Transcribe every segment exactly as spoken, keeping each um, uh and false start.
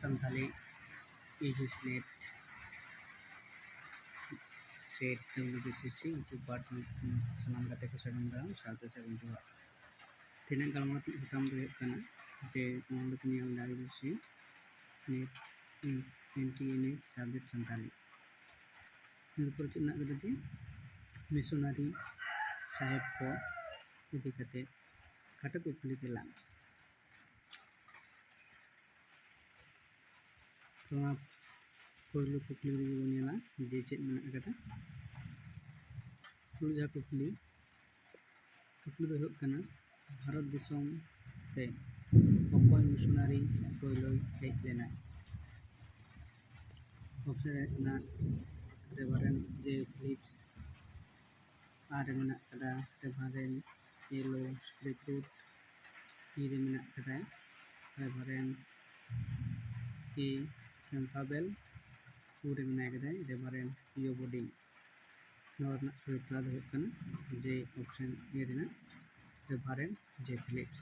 Santali U G C NET ᱥᱮ W B C ᱥᱤ YouTube ᱯᱟᱦᱴᱟ ᱠᱷᱚᱱ ᱥᱟᱱᱟᱢ ᱜᱟᱛᱮ ᱠᱚ ᱥᱟᱹᱜᱩᱱ ᱫᱟᱨᱟᱢ ᱥᱟᱶᱛᱮ ᱥᱟᱹᱜᱩᱱ ᱡᱚᱦᱟᱨ᱾ ᱛᱮᱦᱮᱧᱟᱜ ᱜᱟᱞᱢᱟᱨᱟᱣ ᱛᱮᱱᱟᱜ ᱥᱟᱛᱟᱢ ᱫᱚ ᱦᱩᱭᱩᱜ ᱠᱟᱱᱟ ᱡᱮ ᱚᱱᱚᱞ ᱞᱮᱠᱷᱟᱱᱤᱭᱟᱹ ᱟᱢ ᱰᱟᱝᱨᱤ ᱵᱩᱥᱤ net N T A net subject ᱥᱟᱱᱛᱟᱞᱤ᱾ ᱱᱤᱭᱟᱹ ᱯᱚᱨᱮ ᱪᱮᱫ ᱢᱮᱱᱟᱜ ᱠᱟᱫᱟ ᱡᱮ ᱢᱤᱥᱚᱱᱟᱨᱤ ᱥᱟᱦᱮᱵ ᱠᱚ ᱤᱫᱤ ᱠᱟᱛᱮ ᱠᱷᱟᱴᱚ ᱠᱩᱠᱞᱤ ᱛᱮᱞᱟ᱾ ᱛᱚ ᱱᱚᱣᱟ ᱯᱳᱭᱞᱳ ᱠᱩᱠᱞᱤ ᱨᱮᱜᱮ ᱵᱚᱱ ᱧᱮᱞᱟ ᱡᱮ ᱪᱮᱫ ᱢᱮᱱᱟᱜ ᱟᱠᱟᱫᱟ᱾ ᱯᱳᱭᱞᱳ ᱡᱟᱦᱟᱸ ᱠᱩᱠᱞᱤ, ᱠᱩᱠᱞᱤ ᱫᱚ ᱦᱩᱭᱩᱜ ᱠᱟᱱᱟ, ᱵᱷᱟᱨᱚᱛ ᱫᱤᱥᱚᱢ ᱨᱮ ᱚᱠᱚᱭ ᱢᱤᱥᱚᱱᱟᱨᱤ ᱯᱳᱭᱞᱳᱭ ᱦᱮᱡ ᱞᱮᱱᱟ? ᱚᱯᱥᱮᱱ ᱨᱮ ᱢᱮᱱᱟᱜ ᱨᱮᱵᱷᱟᱨᱮᱱᱰ ᱡᱮ ᱯᱷᱤᱞᱤᱯᱥ, ᱟᱨ ᱨᱮ ᱢᱮᱱᱟᱜ ᱠᱟᱫᱟ ᱨᱮᱵᱷᱟᱨᱮᱱᱰ ᱮᱞ ᱳ ᱥᱠᱨᱤᱯᱴ, ᱤ ᱨᱮ ᱢᱮᱱᱟᱜ ᱠᱟᱫᱟ ᱨᱮᱵᱷᱟᱨᱮᱱᱰ ᱮ ᱠᱮᱢᱯᱟᱵᱮᱞ, ᱩ ᱨᱮ ᱢᱮᱱᱟᱭ ᱠᱟᱫᱟ ᱨᱮᱵᱷᱟᱨᱮᱱᱰ ᱤᱭᱳ ᱵᱳᱰᱤᱝ᱾ ᱱᱚᱣᱟ ᱨᱮᱱᱟᱜ ᱥᱚᱦᱤ ᱛᱮᱞᱟ ᱫᱚ ᱦᱩᱭᱩᱜ ᱠᱟᱱᱟ ᱡᱮ ᱚᱯᱥᱮᱱ ᱮ ᱨᱮᱱᱟᱜ ᱨᱮᱵᱷᱟᱨᱮᱱᱰ ᱡᱮ ᱯᱷᱤᱞᱤᱯᱥ᱾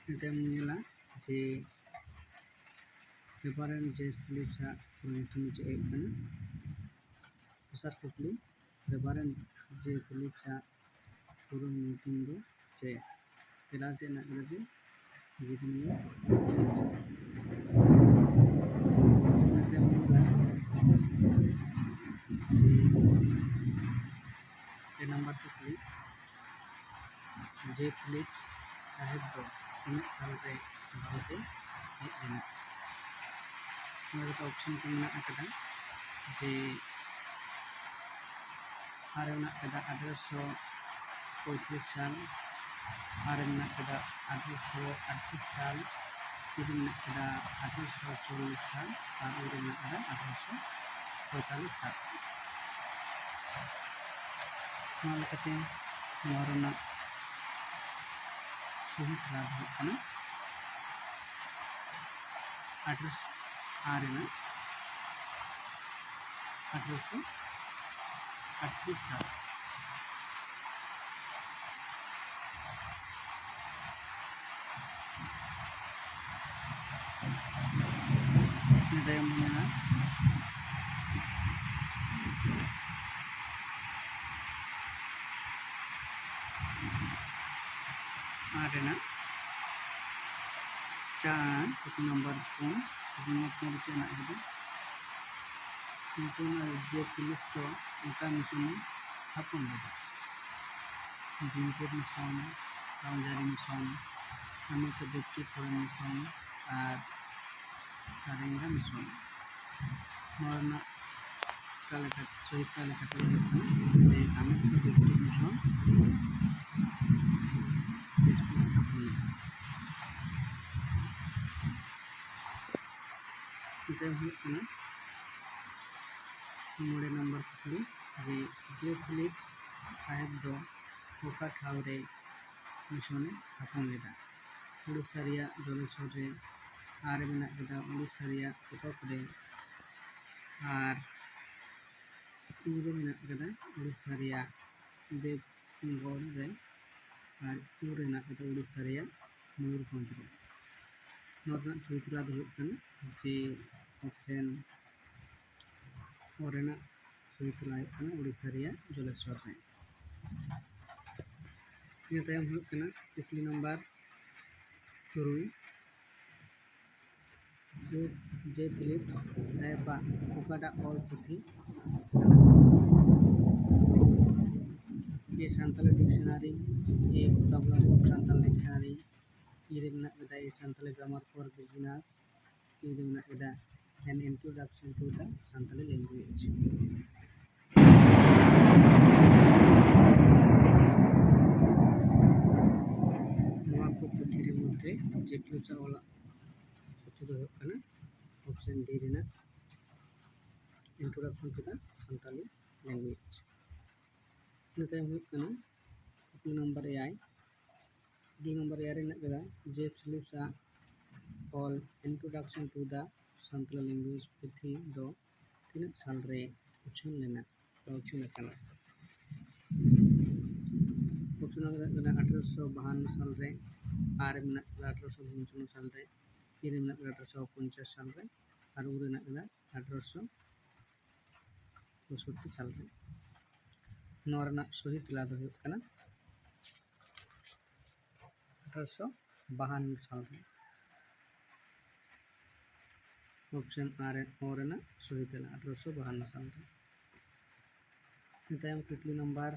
ᱱᱤᱛᱚᱜ ᱮᱢ ᱧᱮᱞᱟ ᱡᱮ ᱨᱮᱵᱷᱟᱨᱮᱱᱰ ᱡᱮ ᱯᱷᱤᱞᱤᱯᱥ ᱟᱜ ᱯᱩᱨᱟᱹ ᱧᱩᱛᱩᱢ ᱫᱚ ᱪᱮᱫ ᱦᱩᱭᱩᱜ ᱠᱟᱱᱟ? ᱫᱚᱥᱟᱨ ᱠᱩᱠᱞᱤ, ᱨᱮᱵᱷᱟᱨᱮᱱᱰ ᱡᱮ ᱯᱷᱤᱞᱤᱯᱥ ᱟᱜ ᱯᱩᱨᱟᱹ ᱧᱩᱛᱩᱢ ᱫᱚ ᱪᱮᱫ? ᱛᱮᱞᱟ ᱪᱮᱫ ᱢᱮᱱᱟᱜ ᱠᱟᱫᱟ ᱡᱮ ᱡᱤᱨᱢᱤᱭᱟ ᱯᱷᱤᱞᱤᱯᱥ᱾ ᱚᱱᱟᱛᱮ ᱟᱵᱚ ᱵᱚᱱ ᱧᱮᱞᱟ ᱡᱮ ᱯᱮ ᱱᱟᱢᱵᱟᱨ ᱠᱩᱠᱞᱤ, ᱡᱮ ᱯᱷᱤᱞᱤᱯᱥ ᱥᱟᱦᱮᱵ ᱫᱚ ᱛᱤᱱᱟᱹᱜ ᱥᱟᱞ ᱨᱮ ᱵᱷᱟᱨᱚᱛ ᱮ ᱦᱮᱡ ᱞᱮᱱᱟ? ᱱᱚᱰᱮ ᱫᱚ ᱚᱯᱥᱮᱱ ᱠᱚ ᱢᱮᱱᱟᱜ ᱟᱠᱟᱫᱟ ᱡᱮ ᱟᱨ ᱢᱮᱱᱟᱜ ᱟᱠᱟᱫᱟ ᱟᱴᱷᱨᱚᱥᱚ ᱯᱚᱸᱭᱛᱨᱤᱥ ᱥᱟᱞ, ᱟᱨ ᱢᱮᱱᱟᱜ ᱟᱠᱟᱫᱟ ᱟᱴᱷᱨᱚᱥᱚ ᱟᱴᱛᱨᱤᱥ ᱥᱟᱞ, ᱛᱤ ᱨᱮ ᱢᱮᱱᱟᱜ ᱟᱠᱟᱫᱟ ᱟᱴᱷᱨᱚᱥᱚ ᱪᱚᱞᱞᱤᱥ ᱥᱟᱞ, ᱟᱨ ᱩ ᱨᱮ ᱢᱮᱱᱟᱜ ᱟᱠᱟᱫᱟ ᱟᱴᱷᱨᱚᱥᱚ ᱯᱚᱸᱭᱛᱟᱞᱞᱤᱥ ᱥᱟᱞ᱾ ᱱᱚᱣᱟ ᱞᱮᱠᱟᱛᱮ ᱱᱚᱣᱟ ᱨᱮᱱᱟᱜ ᱥᱚᱦᱤ ᱛᱮᱞᱟ ᱫᱚ ᱦᱩᱭᱩᱜ ᱠᱟᱱᱟ ᱟᱴᱷᱨᱚᱥᱚ ᱟᱨ ᱨᱮᱱᱟᱜ ᱟᱴᱷᱨᱚᱥᱚ ᱟᱴᱛᱨᱤᱥ ᱥᱟᱞ᱾ ᱛᱟᱭᱚᱢ ᱢᱮᱱᱟᱜᱼᱟ ᱟᱨ ᱨᱮᱱᱟᱜ ᱪᱟᱸᱫ, ᱠᱩᱠᱞᱤ ᱱᱚᱢᱵᱚᱨ ᱯᱩᱱ᱾ ᱠᱩᱠᱞᱤ ᱱᱚᱢᱵᱚᱨ ᱯᱩᱱ ᱨᱮ ᱪᱮᱫ ᱦᱮᱱᱟᱜ ᱠᱟᱫᱟ? ᱱᱤᱭᱩᱴᱚᱱ ᱟᱨ ᱡᱮ ᱯᱷᱤᱞᱤᱯᱥ ᱫᱚ ᱚᱠᱟ ᱢᱤᱥᱚᱱ ᱮ ᱛᱷᱟᱯᱚᱱ ᱞᱮᱫᱟ? ᱰᱨᱤᱢᱯᱳᱨᱴ ᱢᱤᱥᱚᱱ, ᱵᱟᱣᱩᱱᱰᱟᱨᱤ ᱢᱤᱥᱚᱱ, ᱦᱮᱢᱟᱴᱳᱰᱮᱯᱴᱤᱠ ᱯᱷᱚᱨᱮᱱ ᱢᱤᱥᱚᱱ ᱟᱨ ᱥᱟᱨᱮᱝᱜᱟ ᱢᱤᱥᱚᱱ᱾ ᱱᱚᱣᱟ ᱨᱮᱱᱟᱜ ᱚᱠᱟ ᱞᱮᱠᱟ, ᱥᱚᱦᱤ ᱚᱠᱟ ᱞᱮᱠᱟᱛᱮ ᱦᱩᱭᱩᱜ ᱠᱟᱱᱟ, ᱡᱮ ᱦᱮᱢᱟᱴᱳᱰᱮᱯᱴᱤᱠ ᱢᱤᱥᱚᱱ ᱛᱷᱟᱯᱚᱱ ᱞᱮᱫᱟ᱾ ᱱᱤᱛᱚᱜ ᱦᱩᱭᱩᱜ ᱠᱟᱱᱟ ᱢᱚᱬᱮ ᱱᱚᱢᱵᱚᱨ ᱠᱩᱠᱞᱤ, ᱡᱮ ᱡᱮ ᱯᱷᱤᱞᱤᱯᱥ ᱥᱟᱦᱮᱵᱽ ᱫᱚ ᱚᱠᱟ ᱴᱷᱟᱶ ᱨᱮ ᱢᱤᱥᱚᱱ ᱮ ᱛᱷᱟᱯᱚᱱ ᱞᱮᱫᱟ? ᱩᱲᱤᱥᱥᱟ ᱨᱮᱭᱟᱜ ᱡᱚᱞᱮᱥᱚᱨ ᱨᱮ, ᱟᱨ ᱢᱮᱱᱟᱜ ᱠᱟᱫᱟ ᱩᱲᱤᱥᱥᱟ ᱨᱮᱭᱟᱜ ᱠᱚᱴᱚᱠ ᱨᱮ, ᱟᱨ ᱤ ᱨᱮ ᱢᱮᱱᱟᱜ ᱠᱟᱫᱟ ᱩᱲᱤᱥᱥᱟ ᱨᱮᱭᱟᱜ ᱫᱮᱵᱽᱜᱚᱲ ᱨᱮ, ᱟᱨ ᱤᱭᱩ ᱨᱮ ᱢᱮᱱᱟᱜ ᱠᱟᱫᱟ ᱩᱲᱤᱥᱥᱟ ᱨᱮᱭᱟᱜ ᱢᱚᱭᱩᱨᱵᱷᱚᱸᱡᱽ ᱨᱮ᱾ ᱱᱚᱣᱟ ᱨᱮᱱᱟᱜ ᱥᱚᱦᱤ ᱛᱮᱞᱟ ᱫᱚ ᱦᱩᱭᱩᱜ ᱠᱟᱱᱟ ᱡᱮ ᱚᱯᱥᱮᱱ ᱚ ᱨᱮᱱᱟᱜ ᱥᱚᱦᱤ ᱛᱮᱞᱟ ᱦᱩᱭᱩᱜ ᱠᱟᱱᱟ ᱩᱲᱤᱥᱥᱟ ᱨᱮᱭᱟᱜ ᱡᱚᱞᱮᱥᱚᱨ ᱨᱮ᱾ ᱤᱱᱟᱹ ᱛᱟᱭᱚᱢ ᱦᱩᱭᱩᱜ ᱠᱟᱱᱟ ᱠᱩᱠᱞᱤ ᱱᱟᱢᱵᱟᱨ ᱛᱩᱨᱩᱭ, ᱡᱮ, ᱡᱮ ᱯᱷᱤᱞᱤᱯᱥ ᱥᱟᱦᱮᱵᱟᱜ ᱚᱠᱟᱴᱟᱜ ᱚᱞ ᱯᱩᱛᱷᱤ ᱠᱟᱱᱟ? ᱮ ᱥᱟᱱᱛᱟᱞᱤ ᱰᱤᱠᱥᱚᱱᱟᱨᱤ, ᱮ ᱵᱷᱳᱠᱟᱵᱩᱞᱟᱨᱤ ᱚᱯᱷ ᱥᱟᱱᱛᱟᱞᱤ ᱰᱤᱠᱥᱚᱱᱟᱨᱤ, ᱤ ᱨᱮ ᱢᱮᱱᱟᱜ ᱠᱟᱫᱟ ᱮ ᱥᱟᱱᱛᱟᱞᱤ ᱜᱨᱟᱢᱟᱨ ᱯᱷᱚᱨ ᱵᱤᱜᱤᱱᱟᱨᱥ, ᱤ ᱨᱮ ᱢᱮᱱᱟᱜ ᱠᱟᱫᱟ An Introduction to the Santali Language᱾ ᱱᱚᱣᱟ ᱠᱚ ᱯᱩᱛᱷᱤ ᱨᱮ ᱢᱚᱫᱽᱫᱷᱮ ᱡᱮ ᱯᱷᱤᱞᱤᱯᱥ ᱟᱜ ᱚᱞᱟᱜ ᱯᱩᱛᱷᱤ ᱫᱚ ᱦᱩᱭᱩᱜ ᱠᱟᱱᱟ ᱚᱯᱥᱮᱱ ᱰᱤ ᱨᱮᱱᱟᱜ Introduction to the Santali Language᱾ ᱤᱱᱟᱹ ᱛᱟᱭᱚᱢ ᱦᱩᱭᱩᱜ ᱠᱟᱱᱟ ᱠᱩᱠᱞᱤ ᱱᱚᱢᱵᱚᱨ ᱮᱭᱟᱭ᱾ ᱠᱩᱠᱞᱤ ᱱᱚᱢᱵᱚᱨ ᱮᱭᱟᱭ ᱨᱮ ᱦᱮᱱᱟᱜ ᱠᱟᱫᱟ, ᱡᱮ ᱯᱷᱤᱞᱤᱯᱥ ᱟᱜ ᱚᱞ Introduction to the Santali Language ᱯᱩᱛᱷᱤ ᱫᱚ ᱛᱤᱱᱟᱹᱜ ᱥᱟᱞ ᱨᱮ ᱩᱪᱷᱟᱹᱱ ᱞᱮᱱᱟ, ᱩᱪᱷᱟᱹᱱ ᱟᱠᱟᱱᱟ? ᱚᱯᱥᱚᱱ ᱨᱮ ᱢᱮᱱᱟᱜ ᱠᱟᱫᱟ ᱟᱴᱷᱨᱚᱥᱚ ᱵᱟᱦᱟᱱᱱᱚ ᱥᱟᱞ ᱨᱮ, ᱟᱨ ᱢᱮᱱᱟᱜ ᱠᱟᱫᱟ ᱟᱴᱷᱨᱚᱥᱚ ᱯᱚᱧᱪᱟᱱᱱᱚ ᱥᱟᱞ ᱨᱮ, ᱤ ᱨᱮ ᱢᱮᱱᱟᱜ ᱠᱟᱫᱟ ᱟᱴᱷᱨᱚᱥᱚ ᱯᱚᱧᱪᱟᱥ ᱥᱟᱞ ᱨᱮ, ᱟᱨ ᱩᱱ ᱨᱮᱱᱟᱜ ᱠᱟᱱᱟ ᱟᱴᱷᱨᱚᱥᱚ ᱯᱚᱸᱭᱥᱚᱴᱴᱤ ᱥᱟᱞ ᱨᱮ᱾ ᱱᱚᱣᱟ ᱨᱮᱱᱟᱜ ᱥᱚᱦᱤ ᱛᱮᱞᱟ ᱫᱚ ᱦᱩᱭᱩᱜ ᱠᱟᱱᱟ ᱟᱴᱷᱨᱚᱥᱚ ᱵᱟᱦᱟᱱᱱᱚ ᱥᱟᱞ ᱨᱮ᱾ ᱚᱯᱥᱮᱱ ᱟᱨ ᱚ ᱨᱮᱱᱟᱜ ᱥᱚᱦᱤ ᱛᱮᱞᱟ ᱟᱴᱷᱨᱚᱥᱚ ᱵᱟᱦᱟᱱᱱᱚ ᱥᱟᱞ ᱨᱮ᱾ ᱤᱱᱟᱹ ᱛᱟᱭᱚᱢ ᱠᱩᱠᱞᱤ ᱱᱟᱢᱵᱟᱨ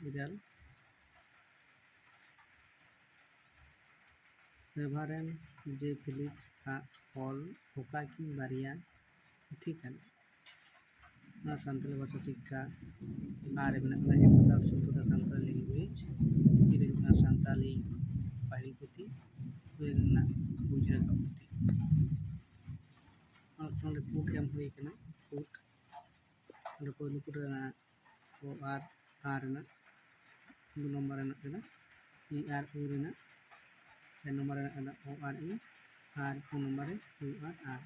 ᱤᱨᱟᱹᱞ, ᱨᱮᱵᱷᱟᱨᱮᱱᱰ ᱡᱮ ᱯᱷᱤᱞᱤᱯᱥ ᱟᱜ ᱚᱞ ᱚᱠᱟ ᱠᱤᱱ ᱵᱟᱨᱭᱟ ᱯᱩᱛᱷᱤ ᱠᱟᱱᱟ? ᱚᱱᱟ ᱥᱟᱱᱛᱟᱲᱤ ᱵᱷᱟᱥᱟ ᱥᱤᱠᱠᱷᱟ, ᱟᱨ ᱨᱮ ᱢᱮᱱᱟᱜ ᱠᱟᱫᱟ ᱮᱠᱛᱟ ᱥᱩᱵᱷᱚᱫᱟ ᱥᱟᱱᱛᱟᱲᱤ ᱞᱮᱝᱜᱩᱭᱮᱡᱽ, ᱤᱨᱟᱹᱞ ᱦᱩᱭᱩᱜ ᱠᱟᱱᱟ ᱥᱟᱱᱛᱟᱲᱤ ᱯᱟᱹᱦᱤᱞ ᱯᱩᱛᱷᱤ, ᱦᱩᱭ ᱨᱮᱱᱟᱜ ᱵᱩᱡᱽ ᱨᱟᱠᱟᱵ ᱯᱩᱛᱷᱤ᱾ ᱚᱱᱟ ᱚᱠᱛᱚ ᱱᱚᱰᱮ ᱯᱩᱴ ᱮᱢ ᱦᱩᱭ ᱠᱟᱱᱟ, ᱯᱩᱴ᱾ ᱚᱸᱰᱮ ᱯᱳᱭᱞᱳ ᱯᱩᱴ ᱨᱮᱱᱟᱜ ᱚ ᱟᱨ ᱟᱨ ᱨᱮᱱᱟᱜ, ᱫᱩ ᱱᱚᱢᱵᱚᱨ ᱨᱮᱱᱟᱜ ᱠᱟᱱᱟ ᱤ ᱟᱨ ᱩ ᱨᱮᱱᱟᱜ, ᱯᱮ ᱱᱚᱢᱵᱚᱨ ᱨᱮᱱᱟᱜ ᱠᱟᱱᱟ ᱚ ᱟᱨ ᱤ, ᱟᱨ ᱯᱩᱱ ᱱᱚᱢᱵᱚᱨ ᱨᱮ ᱩ ᱟᱨ ᱟᱨ᱾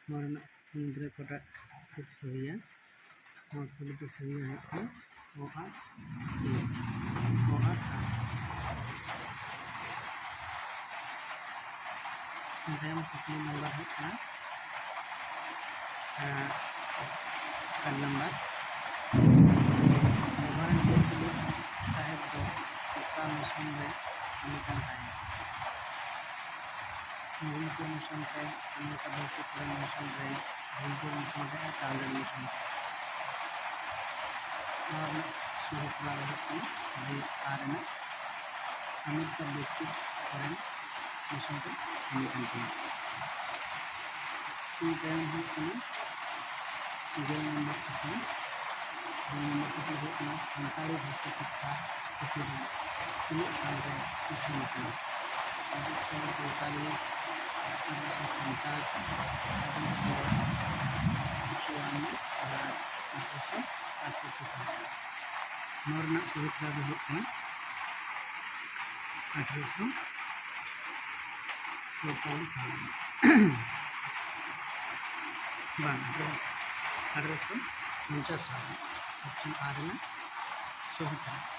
ᱱᱚᱣᱟ ᱨᱮᱱᱟᱜ ᱢᱩᱫᱽᱨᱮ ᱚᱠᱟᱴᱟᱜ ᱠᱷᱩᱵ ᱥᱚᱦᱤᱭᱟ? ᱱᱚᱣᱟ ᱯᱩᱭᱞᱩ ᱛᱮ ᱥᱚᱦᱤᱭᱟ ᱦᱩᱭᱩᱜ ᱠᱟᱱᱟ ᱚ ᱟᱨ ᱤ, ᱚ ᱟᱨ ᱟᱨ᱾ ᱤᱱᱟᱹ ᱛᱟᱭᱚᱢ ᱠᱩᱠᱞᱤ ᱱᱟᱢᱵᱟᱨ ᱦᱩᱭᱩᱜ ᱠᱟᱱᱟ, ᱮᱸ, ᱪᱟᱨ ᱱᱟᱢᱵᱟᱨ, ᱨᱮᱵᱷᱟᱨᱮᱱᱰ ᱡᱮ ᱯᱷᱤᱞᱤᱯ ᱥᱟᱦᱮᱵᱽ ᱫᱚ ᱚᱠᱟ ᱢᱤᱥᱚᱱ ᱨᱮ ᱠᱟᱹᱢᱤ ᱠᱟᱱ ᱛᱟᱦᱮᱸᱫ? ᱢᱚᱦᱤᱱᱯᱩᱨ ᱢᱤᱥᱚᱱ ᱨᱮ, ᱟᱢᱮᱨᱤᱠᱟ ᱵᱷᱤᱛᱨᱤ ᱯᱷᱚᱨᱮᱱ ᱢᱤᱥᱚᱱ ᱨᱮ, ᱵᱷᱤᱢᱯᱩᱨ ᱢᱤᱥᱚᱱ ᱨᱮ ᱟᱨ ᱪᱟᱱᱫᱮᱨ ᱢᱤᱥᱚᱱ ᱨᱮ᱾ ᱱᱚᱣᱟ ᱨᱮᱱᱟᱜ ᱥᱩᱦᱤ ᱛᱮᱞᱟ ᱫᱚ ᱦᱩᱭᱩᱜ ᱠᱟᱱᱟ ᱡᱮ ᱟᱨ ᱨᱮᱱᱟᱜ ᱟᱢᱮᱨᱤᱠᱟ ᱵᱷᱤᱛᱨᱤ ᱯᱷᱚᱨᱮᱱ ᱢᱤᱥᱚᱱ ᱨᱮ ᱠᱟᱹᱢᱤ ᱠᱟᱱ ᱛᱟᱦᱮᱸᱫ᱾ ᱤᱱᱟᱹ ᱛᱟᱭᱚᱢ ᱦᱩᱭᱩᱜ ᱠᱟᱱᱟ ᱜᱮᱞ ᱱᱚᱢᱵᱚᱨ ᱠᱩᱠᱞᱤ, ᱜᱮᱞ ᱱᱚᱢᱵᱚᱨ ᱠᱩᱠᱞᱤ ᱦᱩᱭᱩᱜ ᱠᱟᱱᱟ, ᱥᱟᱱᱛᱟᱲᱤ ᱵᱷᱟᱥᱟ ᱥᱤᱠᱠᱷᱟ ᱯᱩᱛᱷᱤ ᱫᱚ ᱛᱤᱱᱟᱹᱜ ᱥᱟᱞ ᱨᱮ ᱩᱪᱷᱟᱹᱱ ᱟᱠᱟᱱᱟ? ᱟᱴᱷᱨᱚᱥᱚ ᱯᱚᱸᱭᱛᱟᱞᱤᱥ, ᱟᱴᱷᱨᱚᱥᱚ ᱯᱚᱧᱪᱟᱥ, ᱟᱴᱷᱨᱚᱥᱚ ᱪᱩᱣᱟᱱᱱᱚ ᱟᱨ ᱟᱴᱷᱨᱚᱥᱚ ᱟᱴᱥᱚᱴᱴᱤ ᱥᱟᱞ᱾ ᱱᱚᱣᱟ ᱨᱮᱱᱟᱜ ᱥᱚᱦᱤ ᱛᱮᱞᱟ ᱫᱚ ᱦᱩᱭᱩᱜ ᱠᱟᱱᱟ ᱟᱴᱷᱨᱚᱥᱚ ᱯᱚᱸᱭᱛᱟᱞᱞᱤᱥ ᱥᱟᱞ᱾ ᱵᱟᱝ, ᱟᱴᱷᱨᱚᱥᱚ ᱯᱚᱧᱪᱟᱥ ᱥᱟᱞ᱾ ᱚᱯᱥᱮᱱ ᱟᱨ ᱨᱮᱱᱟᱜ ᱥᱚᱦᱤ ᱛᱮᱞᱟ᱾